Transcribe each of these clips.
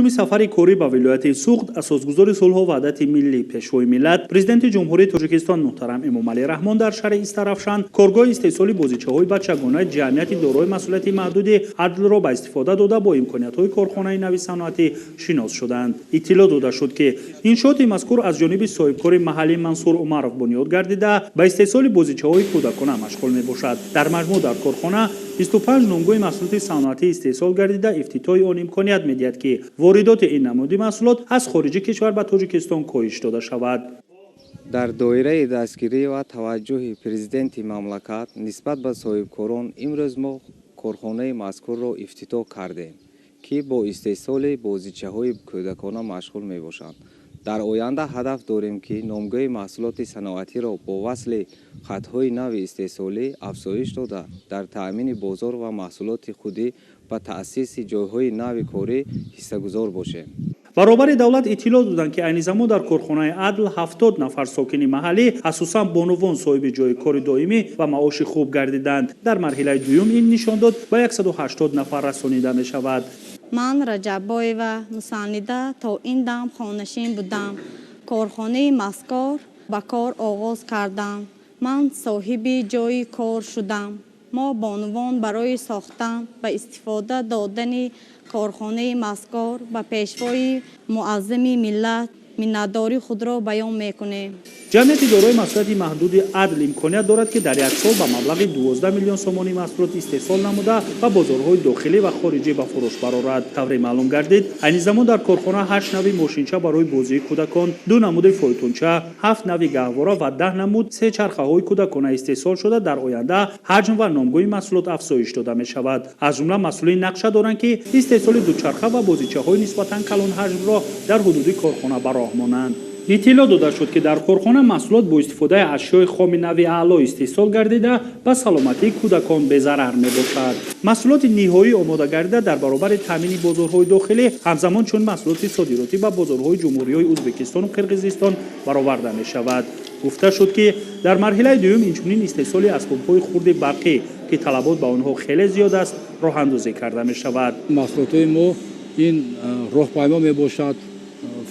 дуюми сафари корӣ ба вилояти Суғд асосгузори сулҳу ваҳдати миллӣ, Пешвои миллат, Президенти Ҷумҳурии Тоҷикистон муҳтарам Эмомалӣ Раҳмон дар шаҳри Истаравшан коргоҳи истеҳсоли бозичаҳои бачагонаи ҷамъияти дорои масъулияти маҳдуди Адлро ба истифода дода, бо имкониятҳои корхонаи нави саноатӣ шинос шуданд. Иттилоъ дода шуд, ки иншооти мазкур аз ҷониби соҳибкори маҳаллӣ Мансур Умаров бунёд гардида, ба истеҳсоли бозичаҳои кӯдакона машғул мебошад. Дар маҷмӯъ дар корхона 25 номгӯи маҳсулоти саноатӣ истеҳсол гардида, ифтитоҳи он имконият медиҳад, ки воридоти ин намуди маҳсулот аз хориҷи кишвар ба Тоҷикистон коҳиш дода шавад. Дар доираи дастгирӣ ва таваҷҷӯҳи Президенти мамлакат нисбат ба соҳибкорон имрӯз мо корхонаи мазкурро ифтитоҳ кардем, ки бо истеҳсоли бозичаҳои кӯдакона машғул мебошанд. Дар оянда ҳадаф дорем, ки номгӯи маҳсулоти саноатиро бо васли хатҳои нави истеҳсолӣ афзоиш дода, дар таъмини бозор ва маҳсулоти худӣ ба таъсиси ҷойҳои нави корӣ ҳиссагузор бошем. Баробари давлат иттилоъ доданд, ки айни замон дар корхонаи Адл 70 нафар сокини маҳаллӣ, асосан бонувон, соҳиби ҷойи кори доимӣ ва маоши хуб гардиданд. Дар марҳилаи дуюм ин нишондод ба 180 нафар расонида мешавад. Ман Раҷаббоева Мусаннида, то ин дам хонашин будам. Корхонаи мазкур ба кор оғоз кардам. Ман соҳиби ҷойи кор шудам. Мо бонувон барои сохтан ба истифода додани корхонаи мазкур ба Пешвои муаззами миллат миннатдории худро баён мекунем. Ҷамъияти дорои масъулияти маҳдуди Адл имконият дорад, ки дар як сол ба маблағи 12 миллион сомонӣ маҳсулот истеҳсол намуда, ба бозорҳои дохилӣ ва хориҷӣ ба фурӯш барорад. Тавре маълум гардид, айни замон дар корхона ҳашт нави мошинча барои бозии кӯдакон, ду намуди фойтунча, ҳафт нави гаҳвора ва 10 намуд сечархаҳои кӯдакона истеҳсол шуда, дар оянда ҳаҷм ва номгӯи маҳсулот афзоиш дода мешавад. Аз ҷумла масъулин нақша доранд, ки истеҳсоли дучарха ва бозичаҳои нисбатан калонҳаҷмро дар ҳудуди корхона ба роҳ монанд. Иттилоъ дода шуд, ки дар корхона маҳсулот бо истифодаи ашёи хоми нави аъло истеҳсол гардида, ба саломатии кӯдакон безарар мебошад. Маҳсулоти ниҳоӣ омода гардида, дар баробари таъмини бозорҳои дохилӣ, ҳамзамон чун маҳсулоти содиротӣ ба бозорҳои ҷумҳуриҳои Ӯзбекистону Қирғизистон бароварда мешавад. Гуфта шуд, ки дар марҳилаи дуюм инчунин истеҳсоли асбобҳои хурди барқӣ, ки талабот ба онҳо хеле зиёд аст, роҳандозӣ карда мешавад. Маҳсулотҳои мо ин роҳпаймо мебошад,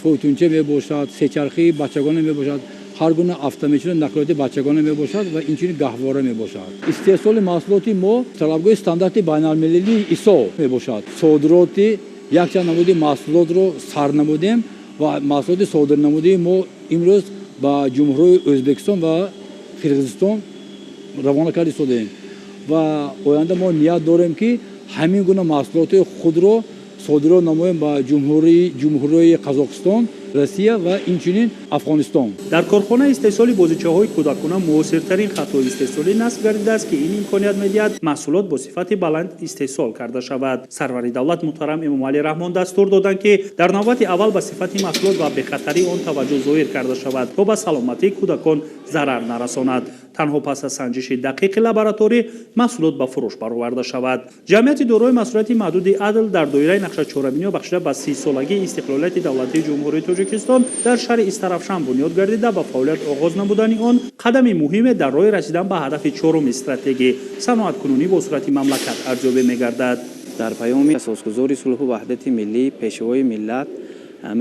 фойтунча мебошад, сечархии бачагона мебошад, ҳар гуна автомобилу нақлиёти бачагона мебошад ва инчунин гаҳвора мебошад. Истеҳсоли маҳсулоти мо талабгоҳи стандарти байналмилалии ИСО мебошад. Содироти якчанд намуди маҳсулотро сар намудем ва маҳсулоти содирнамудии мо имрӯз ба ҷумҳурии Ӯзбекистон ва Қирғизистон равона карда истодаем ва оянда мо ният дорем, ки ҳамин гуна маҳсулоти худро содирот намоем ба ҷумҳурии Қазоқистон, Россия ва инчунин Афғонистон. Дар корхонаи истеҳсоли бозичаҳои кӯдакона муосиртарин хатҳои истеҳсолӣ насб гардидааст, ки ин имконият медиҳад маҳсулот бо сифати баланд истеҳсол карда шавад. Сарвари давлат муҳтарам Эмомалӣ Раҳмон дастур доданд, ки дар навбати аввал ба сифати маҳсулот ва бехатарии он таваҷҷӯҳ зоҳир карда шавад, то ба саломатии кӯдакон зарар нарасонад. Танҳо пас аз санҷиши дақиқи лабораторӣ маҳсулот ба фурӯш бароварда шавад. Ҷамъияти дорои масъулияти маҳдуди Адл дар доираи нақшачорабиниҳо бахшида ба 30-солагии истиқлолияти давлатии Ҷумҳурии Тоҷикистон дар шаҳри Истаравшан бунёд гардида, ба фаъолият оғоз намудани он қадами муҳиме дар роҳи расидан ба ҳадафи чоруми стратегӣ, саноаткунонӣ бо суръати мамлакат арзёбӣ мегардад. Дар паёми асосгузори сулҳу ваҳдати миллӣ, Пешвои миллат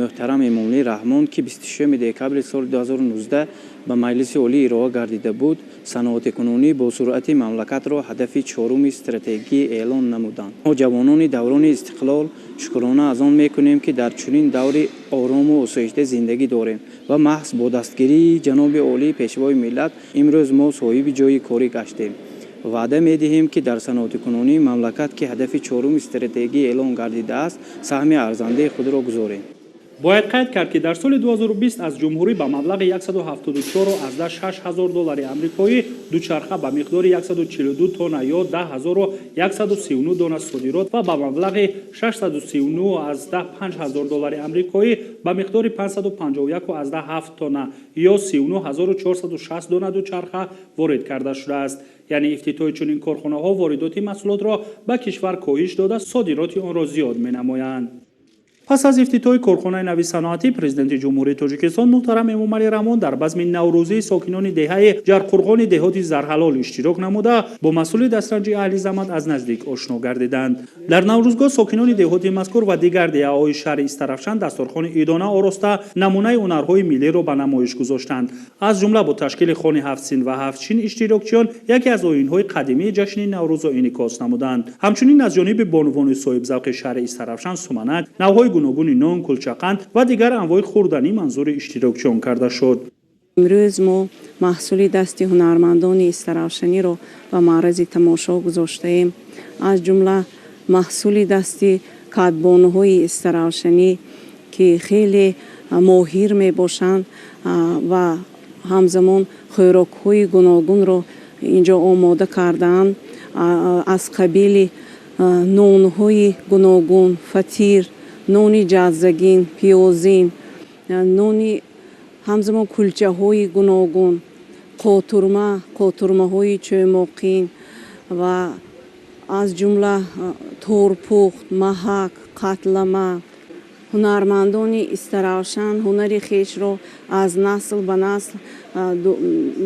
муҳтарам Эмомалӣ Раҳмон, ки 26 декабри соли 2019 ба Маҷлиси Олӣ ироа гардида буд, саноатикунонӣ бо суръати мамлакатро ҳадафи чоруми стратегӣ эълон намуданд. Мо, ҷавонони даврони истиқлол, шукрона аз он мекунем, ки дар чунин даври орому осоишта зиндагӣ дорем ва маҳз бо дастгирии ҷаноби олӣ, Пешвои миллат, имрӯз мо соҳиби ҷойи корӣ гаштем. Ваъда медиҳем, ки дар саноатикунонии мамлакат, ки ҳадафи чоруми стратегӣ эълон гардидааст, саҳми арзандаи худро гузорем. Бояд қайд кард, ки дар соли 2020 аз ҷумҳурӣ ба маблағи 174,6 ҳазор доллари амрикоӣ дучарха ба миқдори 142 тонна ё 10 139 дона содирот ва ба маблағи 639,5 ҳазор доллари амрикоӣ ба миқдори 551,7 тонна ё 39 460 дона дучарха ворид карда шудааст. Яъне ифтитоҳи чунин корхонаҳо воридоти маҳсулотро ба кишвар коҳиш дода, содироти онро зиёд менамоянд. Пас аз ифтитоҳи корхонаи нави саноатӣ, Президенти Ҷумҳурии Тоҷикистон муҳтарам Эмомалӣ Раҳмон дар базми наврӯзии сокинони деҳаи Ҷарқурғони деҳоти Зарҳалол иштирок намуда, бо масъули дастранҷи аҳли замат аз наздик ошно гардиданд. Дар наврӯзгоҳ сокинони деҳоти мазкур ва дигар деҳаҳои шаҳри Истаравшан дасторхони идона ороста, намунаи ҳунарҳои миллиро ба намоиш гузоштанд. Аз ҷумла бо ташкили хони ҳафтсин ва ҳафтчин иштирокчиён яке аз оинҳои қадимии ҷашни Наврӯзро инъикос намуданд. Ҳамчунин аз ҷониби бонувони соҳибзавқи шаҳри Истаравшан суманак, навъҳои гуногуни нон, кулчақанд ва дигар анвои хӯрданӣ манзури иштирокчиён карда шуд. Имрӯз мо маҳсули дасти ҳунармандони истаравшаниро ба маърази тамошо гузоштаем. Аз ҷумла маҳсули дасти кадбонуҳои истаравшанӣ, ки хеле моҳир мебошанд ва ҳамзамон хӯрокҳои гуногунро инҷо омода кардаанд, аз қабили нонҳои гуногун, фатир, нони ҷаззагин, пиёзин, нони, ҳамзамон кулчаҳои гуногун, қотурма, қотурмаҳои чӯмоқин ва аз ҷумла торпухт, маҳак, қатлама. Ҳунармандони Истаравшан ҳунари хешро аз насл ба насл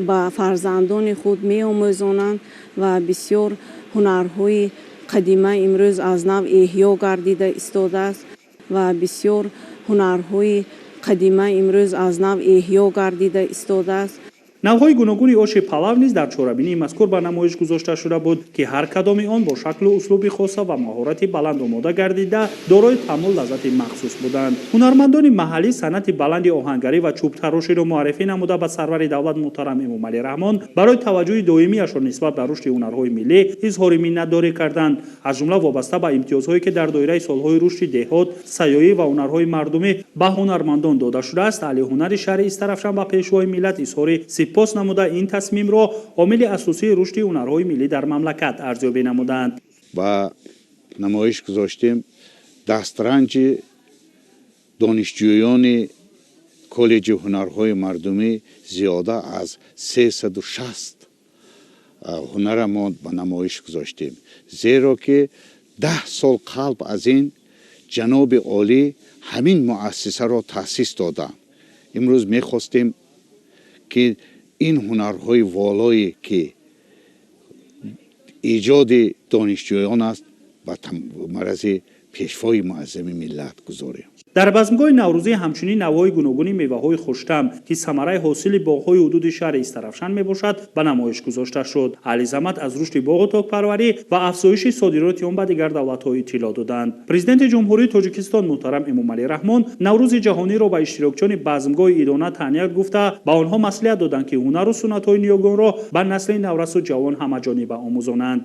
ба фарзандони худ меомӯзонанд ва бисёр ҳунарҳои қадима имрӯз аз нав эҳё гардида истодааст ва бисёр ҳунарҳои қадима имрӯз аз нав эҳё гардида истодааст. Навъҳои гуногуни оши палав низ дар чорабинии мазкур ба намоиш гузошта шуда буд, ки ҳар кадоми он бо шаклу услуби хоса ва маҳорати баланд омода гардида, дорои таъму лаззати махсус буданд. Ҳунармандони маҳаллӣ санъати баланди оҳангарӣ ва чӯбтароширо муаррифӣ намуда, ба сарвари давлат муҳтарам Эмомалӣ Раҳмон барои таваҷҷӯҳи доимиашон нисбат ба рушди ҳунарҳои миллӣ изҳори миннатдорӣ карданд. Аз ҷумла вобаста ба имтиёзҳое, ки дар доираи солҳои рушди деҳот, сайёҳӣ ва ҳунарҳои мардумӣ ба ҳунармандон дода шудааст, аҳли ҳунари шаҳри Истаравшан ба Пешвои миллат изҳори сипос намуда, ин тасмимро омили асосии рушди ҳунарҳои миллӣ дар мамлакат арзёбӣ намуданд. Ба намоиш гузоштем дастранҷи донишҷӯёни коллеҷи ҳунарҳои мардумӣ. Зиёда аз 360 ҳунара мо ба намоиш гузоштем, зеро ки 10 сол қабл аз ин ҷаноби олӣ ҳамин муассисаро таъсис доданд. Имрӯз мехостем, ки ин ҳунарҳои волое, ки иҷоди донишҷӯён аст, ба маърази Пешвои муаззами миллат гузорем. Дар базмгоҳи наврӯзӣ ҳамчунин навъҳои гуногуни меваҳои хуштаъм, ки самараи ҳосили боғҳои ҳудуди шаҳри Истаравшан мебошад, ба намоиш гузошта шуд. Аҳли замат аз рушди боғу токпарварӣ ва афзоиши содироти он ба дигар давлатҳо иттилоъ доданд. Президенти Ҷумҳурии Тоҷикистон муҳтарам Эмомалӣ Раҳмон Наврӯзи ҷаҳониро ба иштирокчиёни базмгоҳи идона таҳният гуфта, ба онҳо маслиҳат доданд, ки ҳунару суннатҳои ниёгонро ба насли наврасу ҷавон ҳамаҷониба омӯзонанд.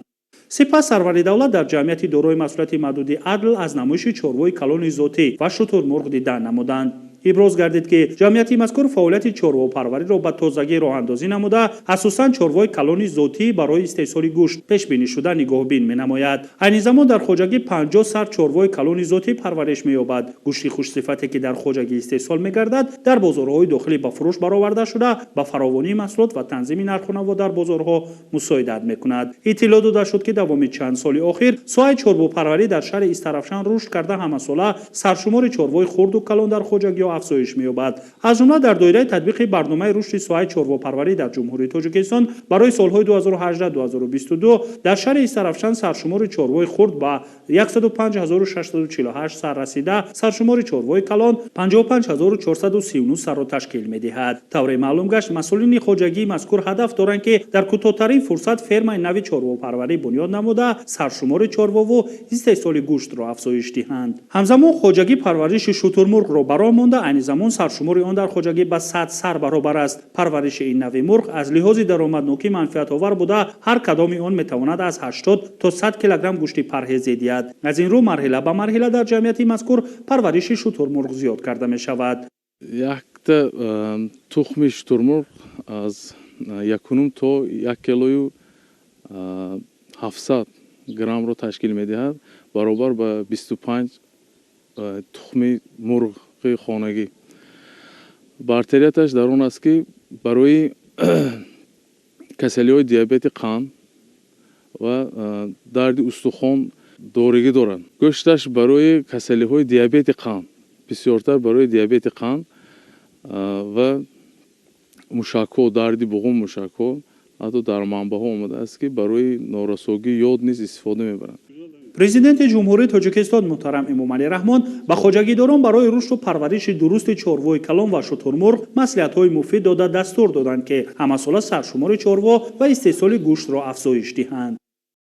Сипас сарвари давлат дар ҷамъияти дорои масъулияти маҳдуди «Адл» аз намоиши чорвои калони зотӣ ва шутурмурғ дида намуданд. Иброз гардид, ки ҷамъияти мазкур фаъолияти чорвопарвариро ба тозагӣ роҳандозӣ намуда, асосан чорвои калони зотӣ барои истеҳсоли гӯшт пешбинӣ шуда нигоҳбин менамояд. Айни замон дар хоҷагӣ 50 сар чорвои калони зотӣ парвариш меёбад. Гӯшти хушсифате, ки дар хоҷагӣ истеҳсол мегардад, дар бозорҳои дохилӣ ба фурӯш бароварда шуда, ба фаровонии маҳсулот ва танзими нарху дар бозорҳо мусоидат мекунад. Иттилоъ дода шуд, ки давоми чанд соли охир соҳаи чорвопарварӣ дар шаҳри Истаравшан рушд карда, ҳамасола саршумори чорвои хурду калон дар хоҷагиҳо афзоиш меёбад. Аз ҷумла дар доираи татбиқи барномаи рушди соҳаи чорвопарварӣ дар Ҷумҳурии Тоҷикистон барои солҳои 2018-2022 дар шаҳри Истаравшан саршумори чорвои хурд ба 105 648 сар расида, саршумори чорвои калон 55 439 сарро ташкил медиҳад. Тавре маълум гашт, масъулини хоҷагии мазкур ҳадаф доранд, ки дар кӯтоҳтарин фурсат фермаи нави чорвопарварӣ бунёд намуда, саршумори чорвову истеҳсоли гӯштро афзоиш диҳанд. Ҳамзамон хоҷагӣ парвариши шутурмурғро ба роҳ монда, айни замон саршумори он дар хоҷагӣ ба 100 сар баробар аст. Парвариши ин нави мурғ аз лиҳози даромаднокӣ манфиатовар буда, ҳар кадоми он метавонад аз 80 то 100 килограмм гӯшти парҳезӣ диҳад. Аз ин рӯ марҳила ба марҳила дар ҷамъияти мазкур парвариши шутурмурғ зиёд карда мешавад. Якта тухми шутурмурғ аз 1,5 то 1 килою 700 граммро ташкил медиҳад, баробар ба 25 тухми мурғи хонагӣ. Бартарияташ дар он аст, ки барои касалиҳои диабети қанд ва дарди устухон доригӣ дорад. Гӯшташ барои касалиҳои диабети қанд. Бисёртар барои диабети қанд ва мушакҳо, дарди буғум, мушакҳо. Ҳатто дар манбаъҳо омадааст, ки барои норасогии ёд низ истифода мебаранд. Президенти Ҷумҳурии Тоҷикистон муҳтарам Эмомалӣ Раҳмон ба хоҷагидорон барои рушду парвариши дурусти чорвои калон ва шутурмурғ маслиҳатҳои муфид дода, дастур доданд, ки ҳамасола саршумори чорво ва истеҳсоли гӯштро афзоиш диҳанд.